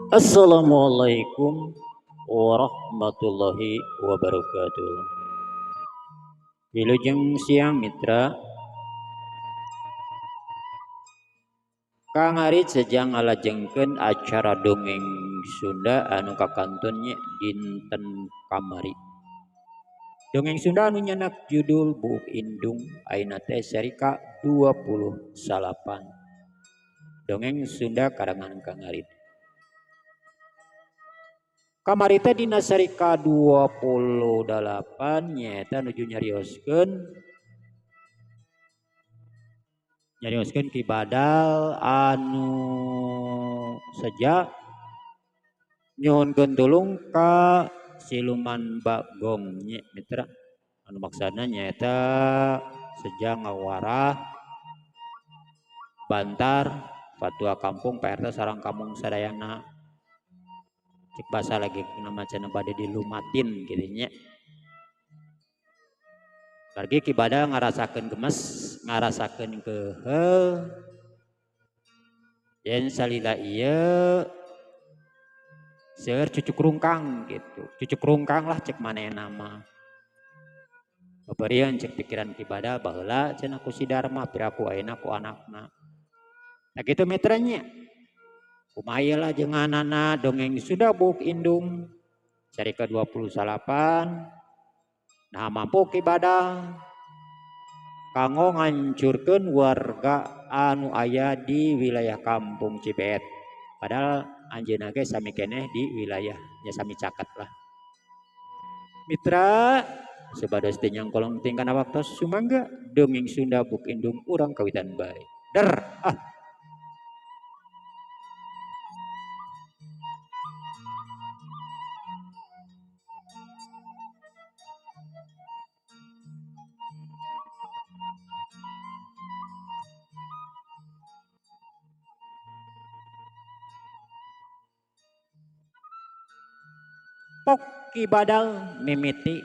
Assalamualaikum warahmatullahi wabarakatuh. Wilujeng siang mitra. Kang Arid sejang ngalajengkeun acara dongeng Sunda anu kakantun nya dinten kamari. Dongeng Sunda anu nyanak judul Buuk Indung ayeuna teh seri ka 29. Dongeng Sunda karangan Kang Arid. Kamari teh dina seri ka 28 nyaeta nuju nyarioskeun Ki Badal anu seja nyuhunkeun tulung ka siluman Bagong nya mitra anu maksana nyaeta seja ngawarah bantar fatwa kampung Pak RT sareng kampung sadayana. Cek basa lagi nama cenah bade dilumatin kitu nya. Margi Ki Badal ngarasakeun gemes, ngarasakeun keuheul yen salila ieu seueur cucuk rungkang gitu. Cucuk rungkang lah cek manehna mah. Beberian cek pikiran Ki Badal baheula cenah ku si Darma piraku ayeuna ku anakna. Nah kitu mitranya. Kumaha lah jeung anana dongeng Sunda Buuk Indung seri ka 28. Nah mampu Ki Badal kanggo ngancurkeun warga anu aya di wilayah kampung Cibeet. Padahal anjeunna ge sami keneh di wilayah nya sami caket lah. Mitra supados teu nyangkolong teuing kana waktos sumangga dongeng Sunda Buuk Indung urang kawitan bae. Der ah. Pok Ki Badal mimiti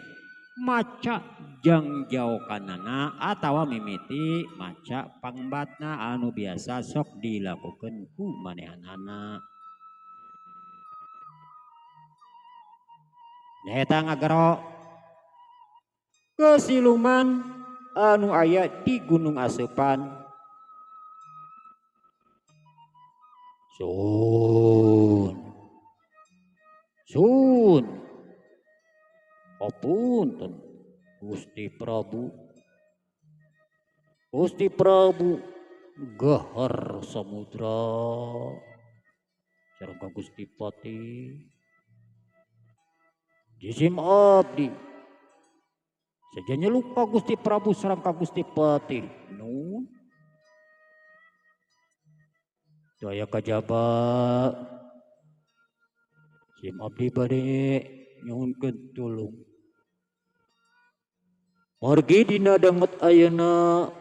maca jangjaokanana atawa mimiti maca pangbatna anu biasa sok dilakukeun ku manehanana. Nyaeta ngagero kesiluman anu aya di Gunung Aseupan. Sun. Sun. Apunten Gusti Prabu. Gusti Prabu gahar samudra sareng ka Gusti Pati. Jisim abdi sejanya lupa Gusti Prabu sareng ka Gusti Pati. Nun teu aya kajaba. Sim abdi bade nyuhunkeun tulung. Margi dina danget ayeuna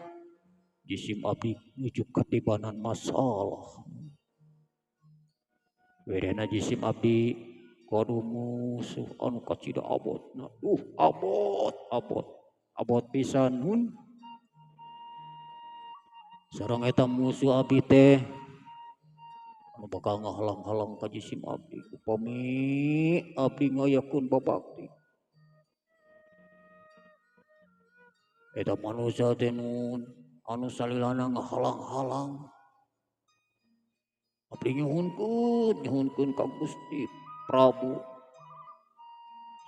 jisim abdi nuju katibanan masalah. Werena jisim abdi gaduh musuh anu kacida abotna. Duh abot abot abot pisan nun. Sareng eta musuh abdi teh anu bakal ngahalang-halang ka jisim abdi upami abdi ngayakeun babakti. Eta manusia teh nun anu salilana ngahalang-halang. Abdi nyuhunkeun ka Gusti Prabu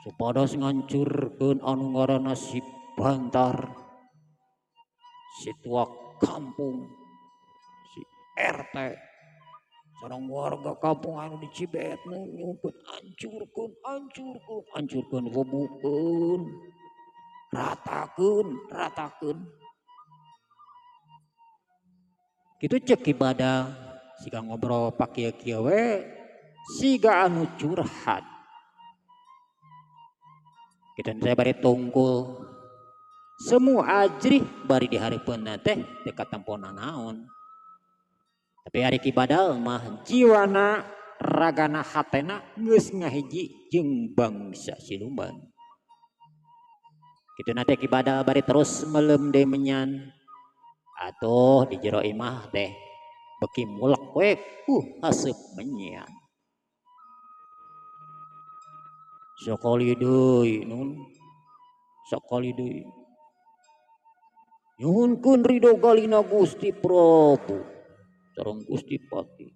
supados ngancurkeun anu ngaranna si Bantar, si tua kampung, si RT, sareng warga kampung anu di Cibeet nyuhunkeun hancurkeun, hancurkeun, hancurkeun, rebukeun, ratakeun, ratakeun. Kitu cek Ki Badal siga ngobrol pakieu-kieu we siga anu curhat. Kitu teh bari tungkul semua ajrih bari dihareupeunna teh teu katemponan naon. Tapi ari Ki Badal mah jiwana ragana hatena geus ngahiji jeung bangsa siluman. Kitu na teh Ki Badal bari terus melem deui menyan. Atuh di jero imah teh beki mulek we haseup menyan. Sakali deui nun. Sakali deui. Nyuhunkeun ridho galina Gusti Prabu sareng Gusti Pati.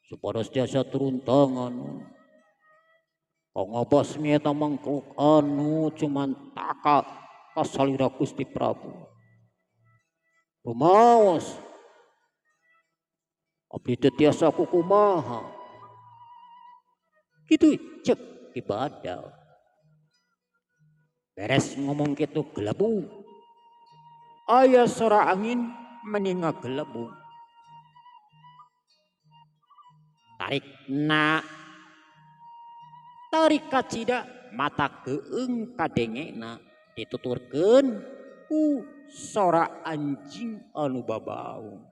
Supados tiasa turun tangan nun. Kangabasmi eta mangkluk anu cuman taka kasalira Gusti Prabu. Rumaos abdi teu tiasa kukumaha. Kitu cek Ki Badal. Beres ngomong kitu gelebu. Aya sora angin meninga gelebu. Tarik na tarik kacida mata keung kadengena dituturkeun ku sora anjing anu babaung.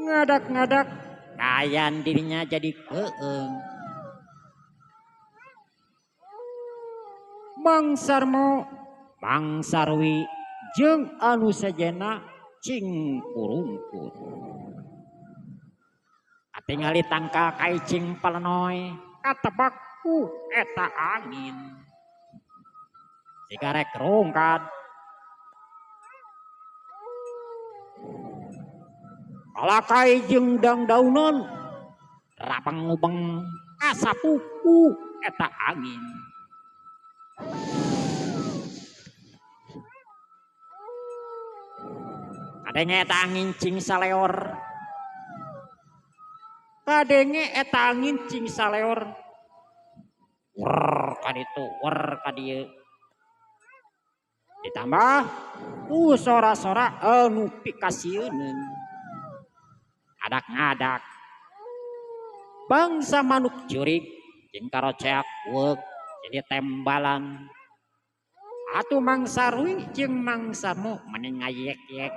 Ngadak-ngadak kayan dirinya jadi keeng. Mang Sarmo, Mang Sarwi jeung anu sejena cing kurungkut. Katingali tangkal kaicing palenoy katebak ku eta angin. Sigarek rungkad. Kalakai jeung dangdaunan rapang ngubeng kasapu ku eta angin. Kadenge eta angin cing saleor. Kadenge eta angin cing saleor. Wer kaditu, wer kadieu. Ditambah ku sora-sora anu pikasieuneun. Ngadak-ngadak. Bangsa manuk jurig jeung karoceak weuk jadi tembalan. Atuh Mang Sarwi jeung Mang Sarmo meni ngayek-yek.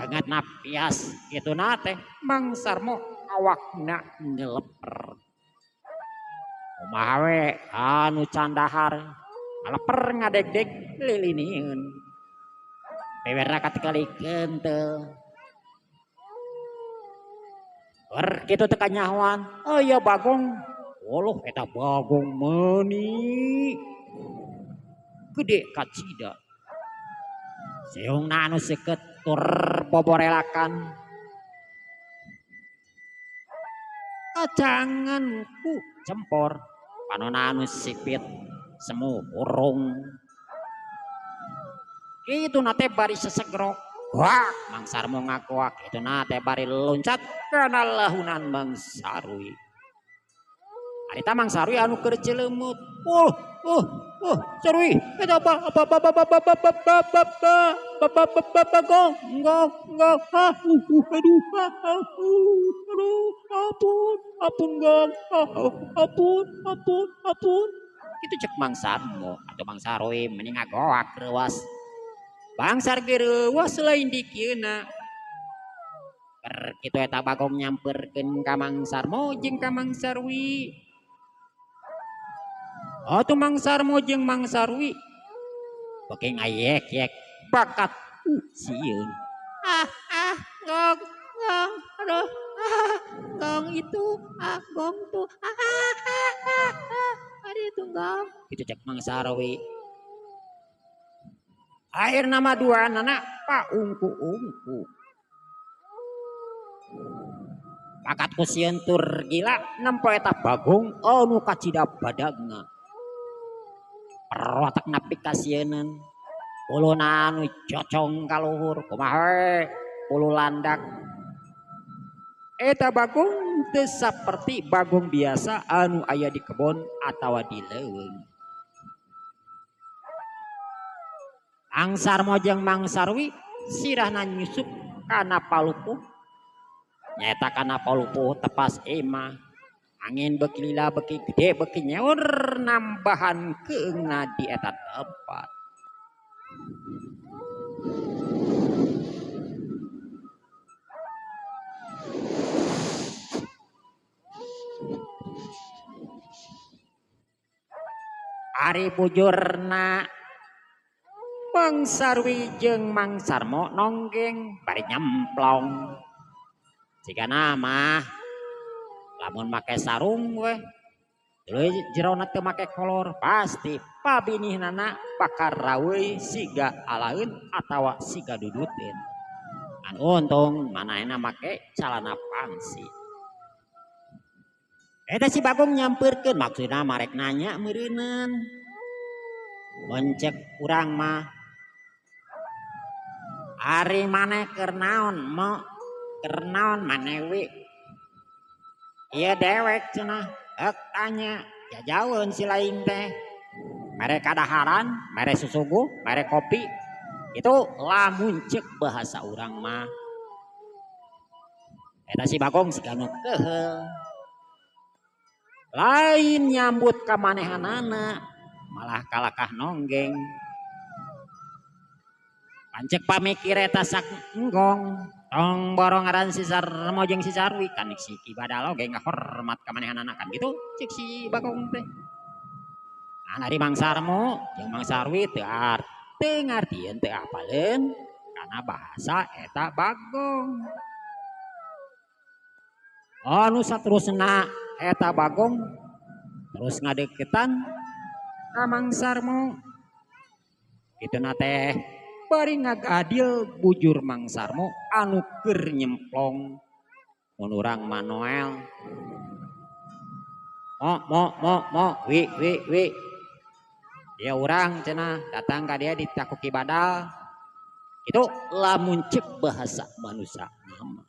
Banget napias kitu na teh Mang Sarmo awakna ngeleper. Kumaha we anu candahar ngaleper ngadegdeg lilinieun. Bewerna katikali kentel. Wer kitu teh kanyahoan, aya bagong. Woloh eta bagong meuni gede kacida. Seungna anu seukeut tur boborelakan. Kacangan ku cempor, panona anu sipit semu hurung. Kitu na teh bari sesegrok. Wah, Mang Sarmo ngagoak itu na teh bari loncat kana lahunan Mang Sarwi. Harita Mang Sarwi anu keur celeumut. Sarwi, eta apa apa apa apa apa apa apa apa apa apa apa apa gong gong gong ha aduh ha aduh ampun ampun gong ampun ampun ampun. Kitu cek Mang Sarmo atau Mang Sarwi mending ngagoak reuas. Bangsar ge reuas lain dikieuna. Ker kitu eta bagong nyamperkeun ka Mang Sarmo jeung ka Mang Sarwi. Atuh Mang Sarmo jeung Mang Sarwi beuki ngayek-yek bakat sieun. Ah ah gong gong aduh ah gong itu ah gong tuh ah ah ah ah ah itu gong. Kitu cek Mang Sarwi. Akhir nama dua anak pak ungku-ungku. Bakat ku sieun tur gila nempo eta bagong anu kacida badagna. Perotak napi kasieuneun. Uluna anu cocong kaluhur kumaha we ulu landak. Eta bagong teu saperti bagong biasa anu aya di kebon atawa di leuweung. Mang Sarmo jeung Mang Sarwi sirahna nyusup kana palupuh nyaeta kana palupuh tepas imah angin beuki lila beuki gede beuki nyaur nambahan keungna di eta tempat. Ari bujurna Mang Sarwi jeung Mang Sarmo nonggeng bari nyemplong. Cigana mah lamun make sarung weh tuluy jerona teu make kolor pasti pabinihnana bakal raweuy siga alaeun atawa siga duduteun. Ngan untung manehna make calana pangsi. Eta si Bagong nyampeurkeun maksudna marek nanya meureunan. Mun cek urang mah ari maneh keur naon mo keur naon maneh wi ieu dewek cenah heuk tanya jajauheun si lain teh mere kadaharan mere susuguh mere kopi itu lamun cek bahasa urang mah. Eta si Bagong siga nu keuheul lain nyambut ka manehanana malah kalakah nonggeng. Pancek pamikir eta sak enggong tong borong ngaran si Sarmo jeung si Sarwi kan si Ki Badal oge ngahormat ka manehanana kan gitu cek si Bagong teh. Nah ari Mang Sarmo jeung Mang Sarwi teu teu ngartieun teu apaleun kana bahasa eta Bagong. Anu saterusna eta Bagong terus ngadeukeutan ka Mang Sarmo. Kituna teh bari ngagadil bujur Mang Sarmo anu keur nyemplong mun urang Manuel. Mo mo mo mo wi wi wi. Dia urang cenah datang ka dia ditaku Ki Badal. Itu lamun cek bahasa manusia nama.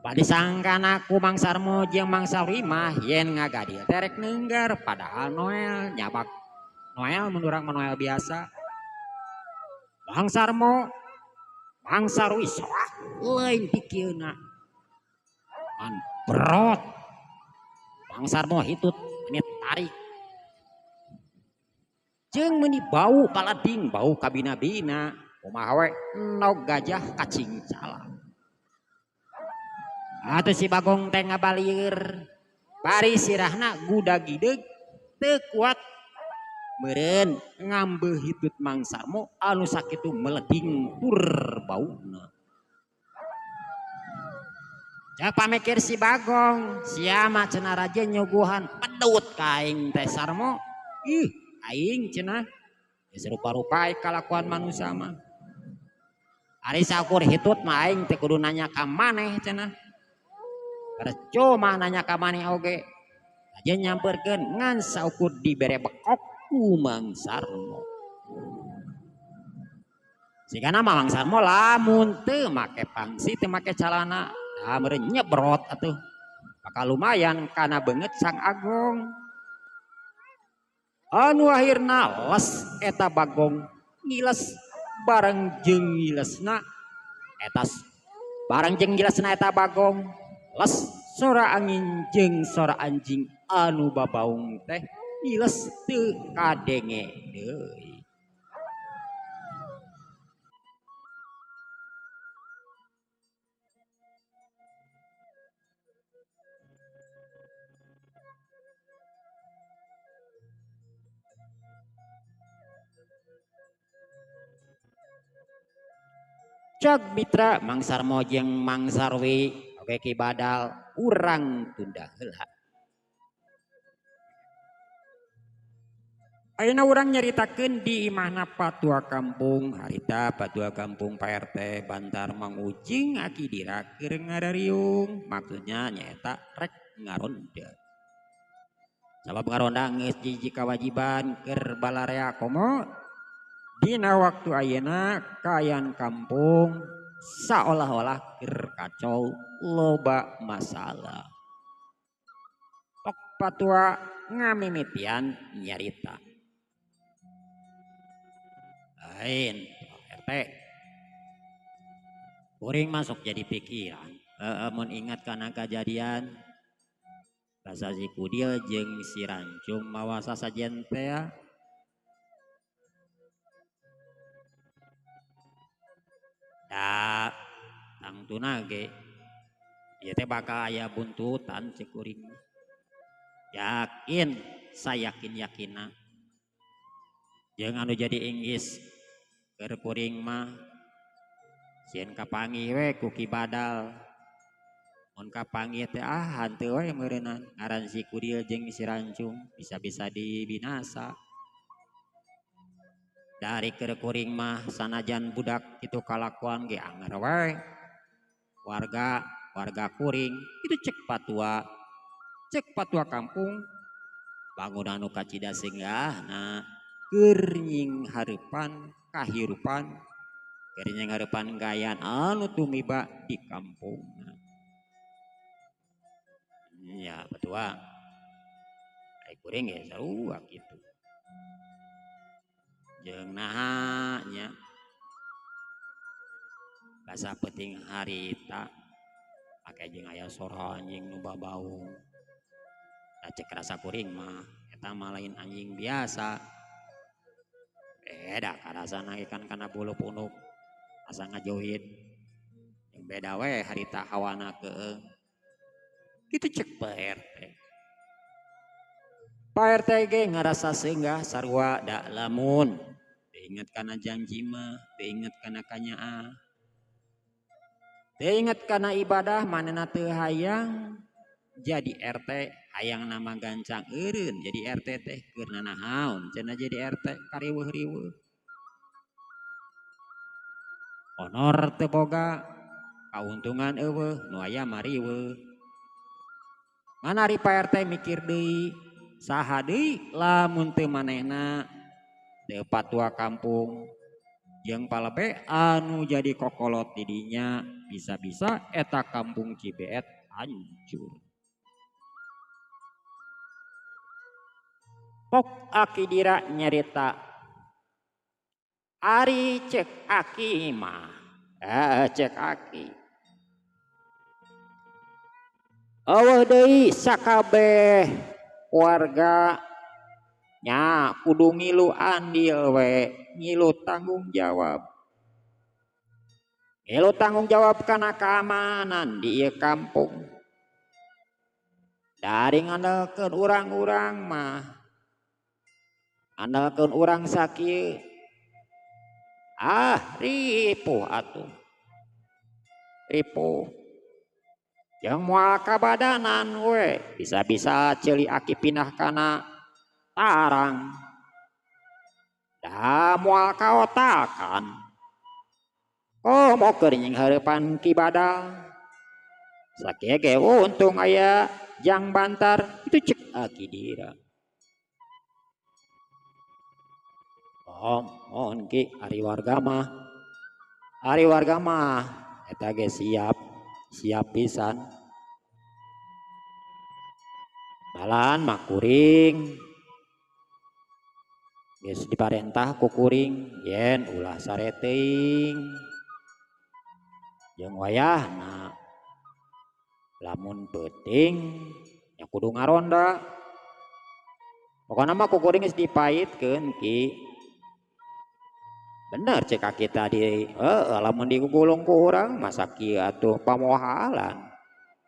Bade sangkana ku Mang Sarmo jeung Mang Sarwi mah yen ngagadil teh rek neunggar padahal Noel nyabak Noel mun urang mah Noel biasa. Mang Sarmo Mang Sarwi soak lain pikirna. Ngan brot. Mang Sarmo hitut menit tarik. Jeung meuni bau palading bau kabina-bina kumaha we endog gajah kacing cala. Atuh si Bagong teh ngabalieur bari sirahna gudag-gideug teu kuat meureun ngambeuh hitut Mang Sarmo anu sakitu meleding tur bauna. Cak pamikir si Bagong sia mah cenah raja nyuguhan pedut ka aing teh Sarmo. Ih aing cenah geus rupa-rupa kalakuan manusia mah. Ari saukur hitut mah aing teh kudu nanya ka maneh cenah. Percuma nanya ka maneh oge. Raja nyamperkeun ngan saukur dibere bekok ku Mang Sarmo. Sigana mah Mang Sarmo lamun teu make pangsi teu make calana, tah meureun nyebrot atuh. Bakal lumayan kana beungeut Sang Agong. Anu akhirna les eta Bagong ngiles bareng jeung ngilesna eta bareng jeung ngilesna eta Bagong les sora angin jeung sora anjing anu babaung teh ngiles teu kadenge deui. Cag mitra Mang Sarmo jeung Mang Sarwi oge Ki Badal urang tunda heula. Ayeuna urang nyaritakeun di imahna patua kampung harita patua kampung Pak RT Bantar Mang Ucing aki dira keur ngarariung maksudnya nyaeta rek ngaronda. Sabab ngaronda geus jiji kawajiban keur balarea komo dina waktu ayeuna kaayaan kampung saolah-olah keur kacau loba masalah. Pok patua ngamimitian nyarita. Lain RT. Kuring masuk jadi pikiran. Mun ingat kana kajadian basa si Kudil jeung si Rancung mawa sasajen teh. Da tangtuna ge ieu teh bakal aya buntutan cek kuring. Yakin, sayakin-yakinna. Jeung anu jadi inggis keur kuring mah sieun kapanggih we ku Ki Badal. Mun kapanggih teh hanteu we meureunnan ngaran si Kudil jeung si Rancung bisa-bisa dibinasa. Dari keur kuring mah sanajan budak kitu kalakuan ge anger we. Warga kuring itu cek patua kampung bangunan nu kacida singgahna keur nying hareupan kahirupan keur nying hareupan gayaan anu tumiba di kampungna. Ya patua ai kuring ge sarua kitu. Jeung naha nya basa peuting harita pake jeung aya sora anjing nu babaung. Da cek rasa kuring mah eta mah lain anjing biasa. Beda karasana ge kan kana bulu punuk asa ngajauhin. Jeung beda we harita hawana keung. Kitu cek Pak RT. Pak RT ge ngarasa seunggah sarua da lamun teu inget kana janji mah, teu inget kana kanyaah. Teu inget kana ibadah manehna teu hayang jadi RT, hayang nama gancang eureun jadi RT teh keur nanahaon cenah jadi RT kariweuh-riweuh. Honor teu boga, kauntungan eueuh, nu aya mah riweuh. Ngan ari Pak RT mikir deui, saha deui lamun teu manehna teu patua kampung jeung palebe anu jadi kokolot di dinya bisa-bisa eta kampung Cibeet hancur. Pok Aki Dira nyerita ari cek aki mah, cek aki eueuh deui sakabeh warga nya kudu ngilu andil we, ngilu tanggung jawab. Ngilu tanggung jawab kana keamanan di ieu kampung. Dari ngandalkeun urang-urang mah, andalkeun urang sakieu. Ripuh atuh. Ripuh. Jeung moal kabadanan we, bisa-bisa ceuli aki pindah kana tarang. Da moal kaotakan. Komo keur nying hareupan Ki Badal. Sakieu ge untung aya jang bantar itu cek Aki Dira. Oh, mohon Ki, ari warga mah. Ari warga mah eta ge siap, siap pisan. Malahan mah kuring geus diparentah ku kuring yen ulah sare teuing. Jeung wayahna lamun peuting nya kudu ngaronda. Pokona mah ku kuring geus dipaitkeun Ki. Bener cek aki tadi, heeh lamun digugulung ku urang masa kieu atuh pamohalan.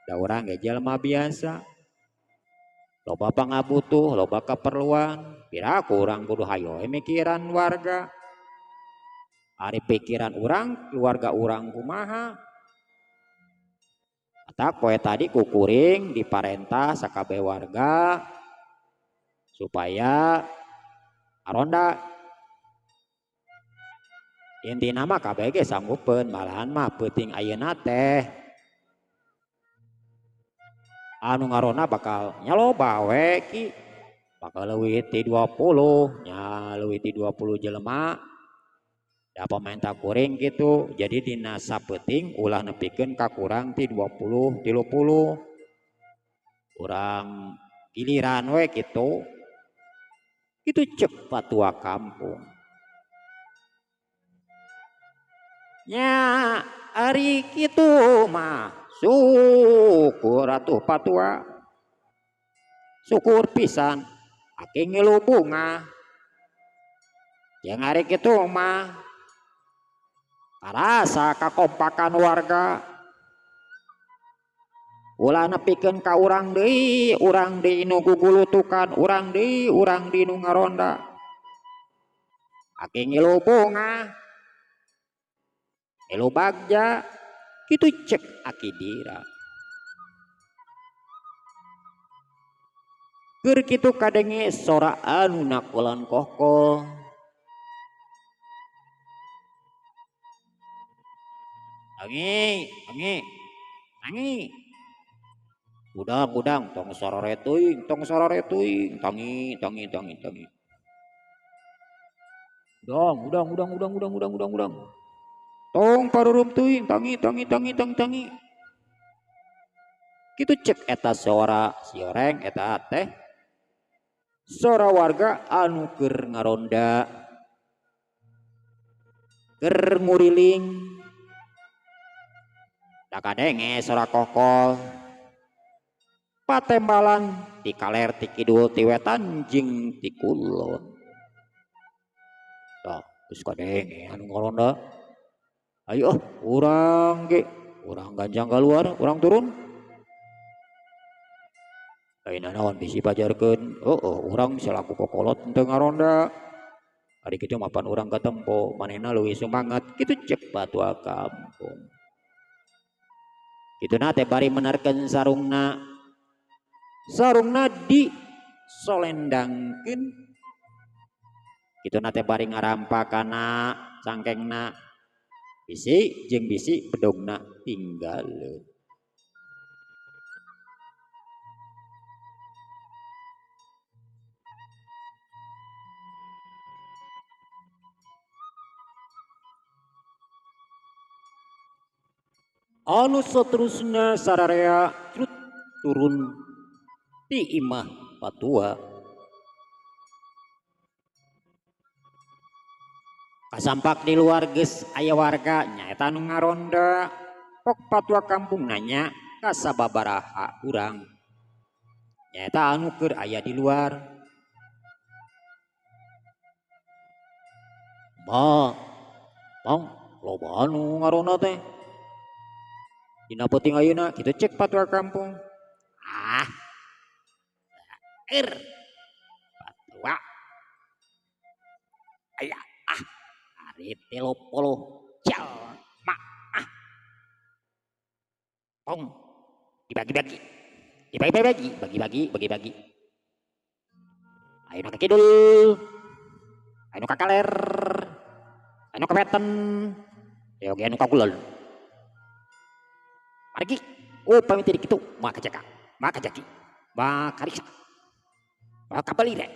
Da urang ge jelema biasa. Loba pangabutuh, loba keperluan, piraku urang kudu hayo we mikiran warga. Ari pikiran urang, keluarga urang kumaha. Matak poe tadi ku kuring diparentah sakabeh warga supaya aronda. Intina mah kabeh ge sanggupeun, malahan mah peuting ayeuna teh anu ngaronda bakal nya loba we Ki. Bakal leuwih ti 20, nya leuwih ti 20 jelema. Da pamenta kuring kitu, jadi dina sapeuting ulah nepikeun ka kurang ti 20, 30. Urang giliran we kitu. Kitu cek patua kampung. Nya ari kitu mah syukur atuh patua. Syukur pisan aki ngilu bunga. Jeung ari kitu mah karasa kakompakan warga. Ulah nepikeun ka urang deui, urang deui nu gugulutukan, urang deui, urang deui nu ngaronda. Aki ngilu bunga. Ngilu bagja kitu cek Aki Dira. Keur kitu kadenge sora anu nakulan kohkol. Tangi, tangi, tangi. Udang, udang, tong sorore teuing, tong sorore teuing, tangi, tangi, tangi, tangi. Udang, udang, udang, udang, udang, udang, udang, udang. Tong parurum teuing, tangi, tangi, tangi, tangi, tangi. Kitu cek eta sora si oreng eta teh. Sora warga anu keur ngaronda, keur nguriling. Da kadenge sora kokol. Patembalan ti kaler ti kidul ti wetan jeung ti kulon. Tah, geus kadenge anu ngaronda. Ayo ah, urang ge, urang ganjang keluar, urang turun. Ayeuna naon bisi pajarkeun? Heueuh, urang salaku kokolot teu ngaronda. Ari kitu mah pan urang katempo, manehna leuwih sumangat, kitu cek patua kampung. Kituna teh bari menerkeun sarungna. Sarungna di solendangkeun. Kituna teh bari ngarampa kana cangkengna. Bisi jeung bisi bedogna tinggaleun. Anu saterusna sararea trut turun ti imah patua. Kasampak di luar geus aya warga nyaeta nu ngaronda. Pok patua kampung nanya ka sababaraha urang. Nyaeta anu keur aya di luar. Ma, mang, loba anu ngaronda teh. Dina peuting ayeuna kitu cek patua kampung. Ah. Er. Patua. Aya ah. Ari 30 jalma ah. Tong dibagi-bagi. Dibagi-bagi, bagi-bagi, bagi-bagi. Ayeuna ka kidul. Ayeuna ka kaler. Ayeuna ka wetan. Aya oge anu ka kulon. Margi, upami teu kitu, moal kajaka, moal kajaki, moal kariksa, moal kapalire.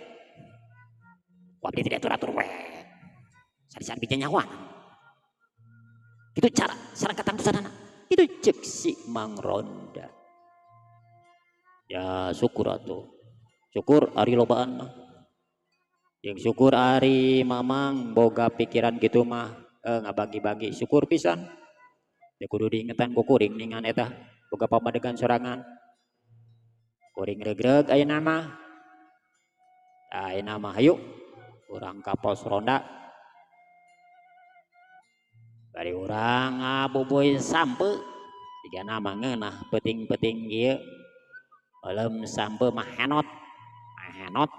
Ku abdi teh diatur-atur we. Sari-sari bija nyawa. Kitu cara sareng katangtusanana. Kitu ceuk si Mang Ronda. Ya syukur atuh. Syukur ari lobaan mah. Jeung syukur ari mamang boga pikiran kitu mah, ngabagi-bagi syukur pisan. Teu kudu diingetan ku kuring ningan eta boga pamadegan sorangan. Kuring regreg ayeuna mah. Tah ayeuna mah hayu urang ka pos ronda. Bari urang ngabubuy sampe sigana mah ngeunah peuting-peuting ieu. Euleum sampe mah henot, henot.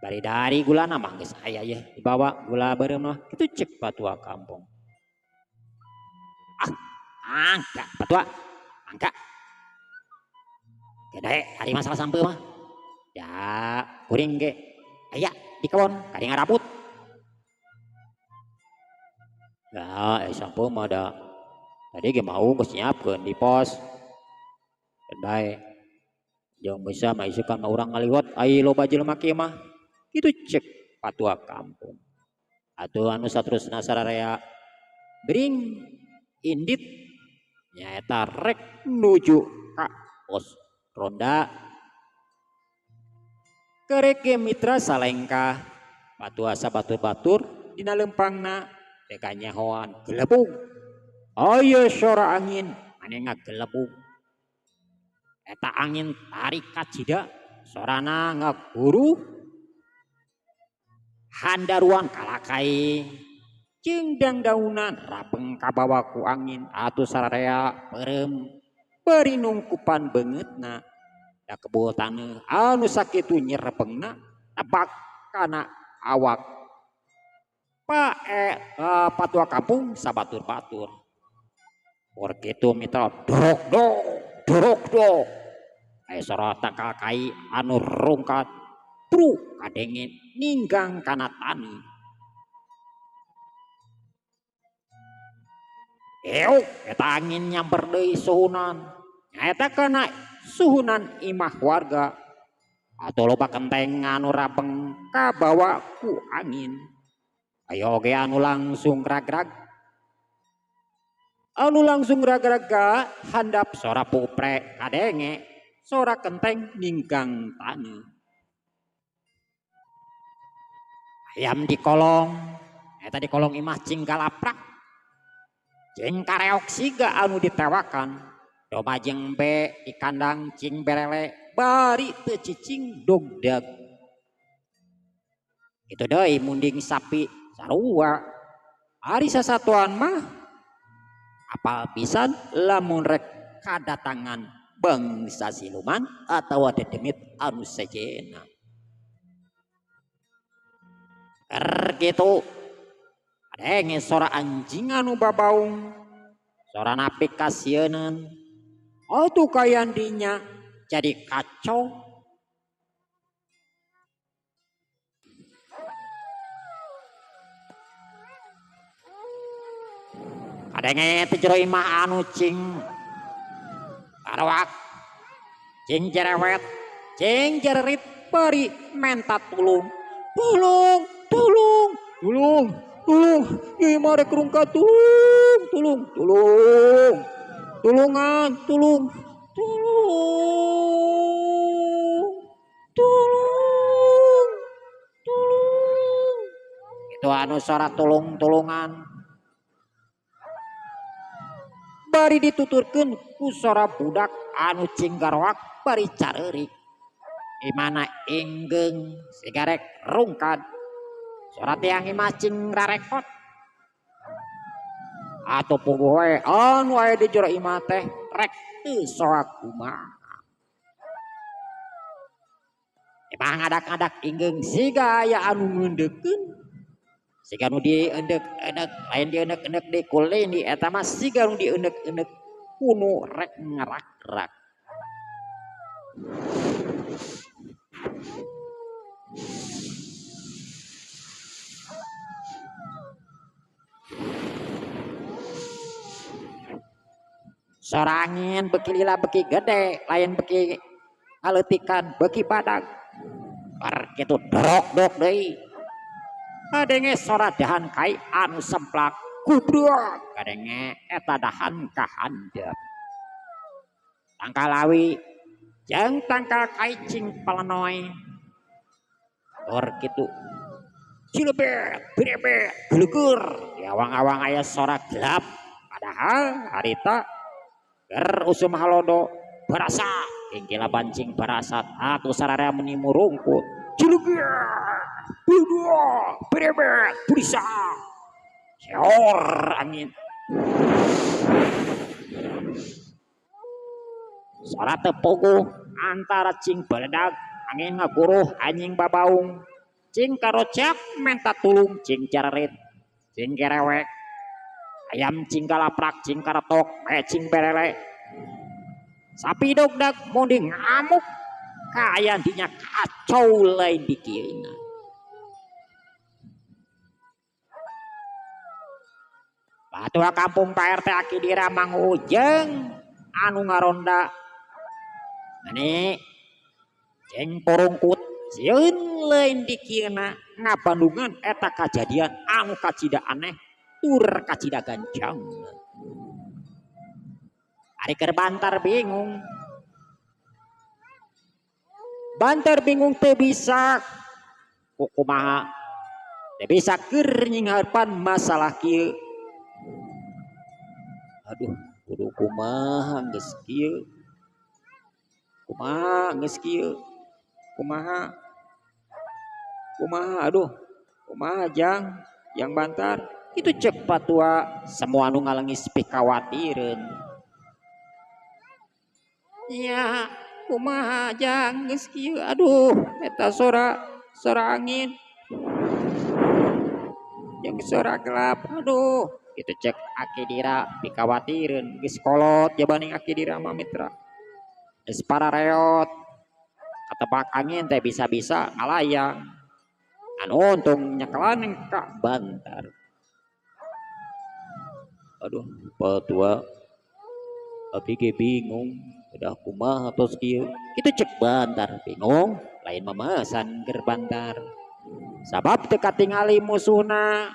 Bari dari gulana mah geus aya yeuh dibawa gula beureum mah kitu ceuk patua kampung. Ah, angka patua, angka. Gede ari masalah sampe mah. Ya, kuring ge aya di kebon kari ngaraput. Ya, sampe mah da tadi ge mau geus nyiapkeun di pos. Dan bae. Jeung bisa mah isukan mah urang ngaliwat ai loba jelema kieu mah. Kitu ceuk patua kampung. Atuh anu saterusna sararea bering indit nyaeta rek nuju ka pos ronda. Kereke mitra salengkah Batu asa batur-batur dina lempangna teh kanyahoan gelebug. Aya sora angin mane ngagelebug. Eta angin tarik kacida sorana ngaguruh handaruan kalakai jeung dangdaunan rapeng kabawa ku angin atuh sararea peureum bari nungkupan beungeutna. Da kebul taneuh anu sakitu nyerepengna tebak kana awak patua kampung sabatur-batur. Por kitu mitra dorok dok dorok dok. Aya sora tangkal kai anu rungkat tru kadenge ninggang kana taneuh. Euk eta angin nyamper deui suhunan. Nyaeta kana suhunan imah warga atau loba kenteng anu rabeng kabawa ku angin. Aya oge anu langsung ragrag. Anu langsung ragrag ka handap sora pupre kadenge sora kenteng ninggang taneuh. Ayam di kolong, eta di kolong imah cing galaprak. Cing kareok siga anu ditewakan. Domba jeung be di kandang cing berele bari teu cicing dogdag. Itu deui munding sapi sarua. Ari sasatuan mah apal pisan lamun rek kadatangan bangsa siluman atawa dedemit anu sejenna. Ker kitu kadenge sora anjing anu babaung, sora napik kasieuneun. Atuh kayan dinya jadi kacau. Kadenge teh jero imah anu cing karoak, cing jerewet, cing jererit bari menta tulung. Tulung, tulung, tulung, tulung, ieu mah rek rungkad, tulung, tulung, tulung. Tulungan, tulung, tulung, tulung, tulung. Itu anu sora tulung-tulungan. Bari dituturkeun ku sora budak anu cing garoak bari careurik. Imana inggeung sigarek rungkad. Sora tiang imah cing rarekot. Atau puguh we anu aya di jero imah teh rek teu soak kumaha. Imah ngadak-ngadak inggeung siga aya anu ngeundeukeun. Siga nu diendeuk-eundek, lain diendeuk-eundek di kulini eta mah siga nu diendeuk-eundek kunu rek ngarak-rak. Sora angin beki lila beki gede, lain beki ngaleutikan beki badag. Bar kitu dorok-dok deui. Kadenge sora dahan kai anu semplak gubrak kadenge eta dahan ka handap. Tangkal awi jeung tangkal kai cing palenoy. Tor kitu cilebet, brebet, gelegur di awang-awang aya sora gelap. Padahal harita ger usum halodo barasa ingkila bancing barasat atuh sararea meni murungkut. Cileger, berdua, brebet, pulisa. Seor angin. Sora tepogo antara cing beledag angin ngaguruh anjing babaung. Cing karocak menta tulung cing cararit cing kerewek. Ayam cing galaprak cing karetok cing berele. Sapi dogdag mundi ngamuk kaayaan dinya kacau lain dikieuna. Patua kampung Pak RT Aki Dira Mang Ujeng anu ngaronda. Mane ceng porongkut sieun lain dikieuna ngabandungan eta kajadian anu kacida aneh tur kacida gancang. Ari keur bantar bingung. Bantar bingung teu bisa kukumaha Teu bisa keur nyingharpan masalah kieu. Aduh, kudu kumaha geus kieu. Kumaha geus kieu. Kumaha? Kumaha aduh. Kumaha jang? Yang bantar. Itu cek patua semua nu ngalengis pikawatireun. Nya kumaha jang geus kieu aduh eta sora angin. Jeung sora gelap aduh. Itu cek Aki Dira pikawatireun geus kolot jabaning Aki Dira mah mitra. Geus parareot. Katebak angin teh bisa-bisa ngalayang. Anu untung nyekelan ka bantar. Aduh, patua abi ge bingung, udah kumaha tos kieu. Kitu cek bantar bingung, lain memesan ger bantar. Sabab teu katingali musuhna.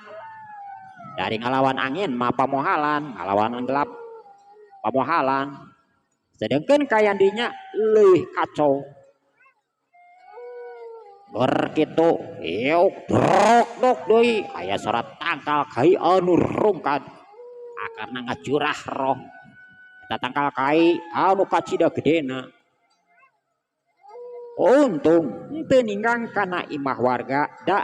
Dari ngalawan angin mah pamohalan, ngalawan gelap pamohalan. Sedengkeun kayan dinya leuwih kacau. Gor kitu, iuk drok dok deui, aya sora tangkal kai anu rungkad. Akarna ngacurah roh. Eta tangkal kai anu kacida gedena. Untung teu ninggang kana imah warga da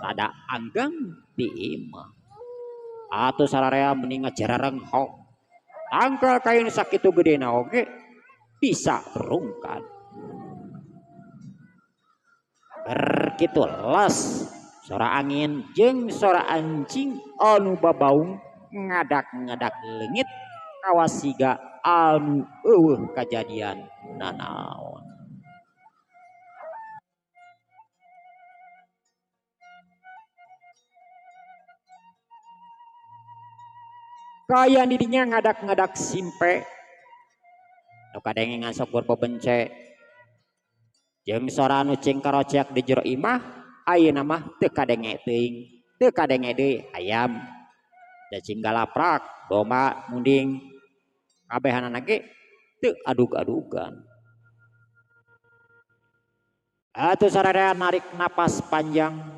rada anggang di imah. Atuh sararea mending ngajarareng hok. Tangkal kai nu sakitu gedena oge bisa rungkad. Ger kitu les sora angin jeung sora anjing anu babaung ngadak-ngadak leungit kawas siga anu eueuh kajadian nanaon. Kaayaan didinya ngadak-ngadak simpe nu kadenge ngasok berbebence jeung sora nu cingkarocek di jero imah ayeuna mah teu kadenge teuing teu kadenge deui hayam cacing galaprak domba munding kabehanana ge teu adug-adugan. Atuh sararea narik napas panjang.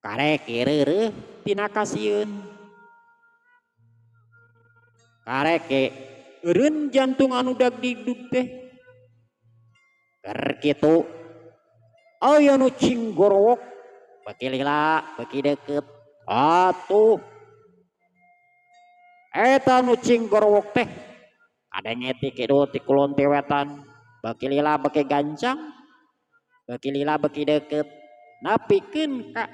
Karek reureuh tina kasieun. Karek eureun jantung anu dagdigdug teh. Keur kitu aya nu cinggorowok beuki lila beuki deukeut. Atuh eta nu cinggorowok teh kadenge ti kidul ti kulon ti wetan beuki lila beuki gancang beuki lila beuki deukeut napikeun ka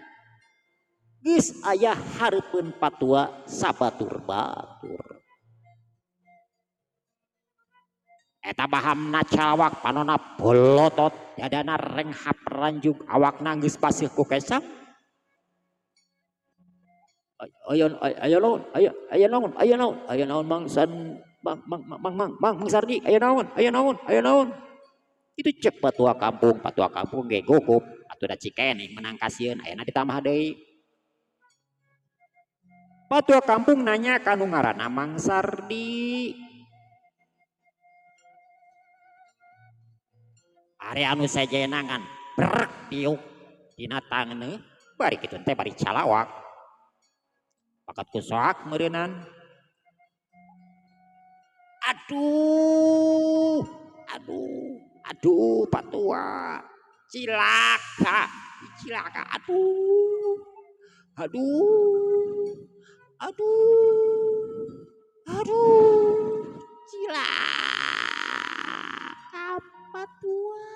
geus aya hareupeun patua sabatur-batur. Eta bahamna cawak panona bolotot dadana renghap ranjug awakna geus paseuh ku kesang. Ayo ayo naon ayo ayo naon ayo naon ayo naon Mang San Mang Mang Mang Mang Mang Mang Sardi ayo naon ayo naon ayo naon. Itu cek patua kampung ge gugup atuh da cikeneh menang kasieun ayeuna ditambah deui. Patua kampung nanya ka nu ngaranna Mang Sardi. Ari anu sejenna ngan brek tiuk dina tangeuneuh bari kitu teh bari calawak. Pakat ku soak meureunan. Aduh, aduh, aduh patua. Cilaka, cilaka aduh. Aduh. Aduh. Aduh. Cilaka patua.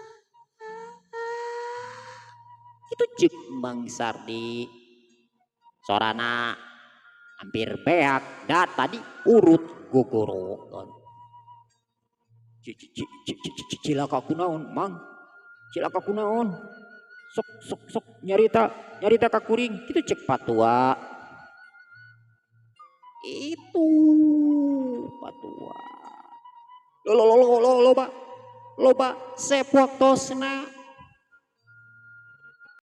Itu cek Mang Sardi. Sorana hampir beak da tadi urut gogorokan. Cilaka kunaon Mang? Cilaka kunaon? Sok sok sok nyarita, nyarita ka kuring. Kitu cek patua. Itu patua. Lo lo lo lo loba. Loba sepuak tosna.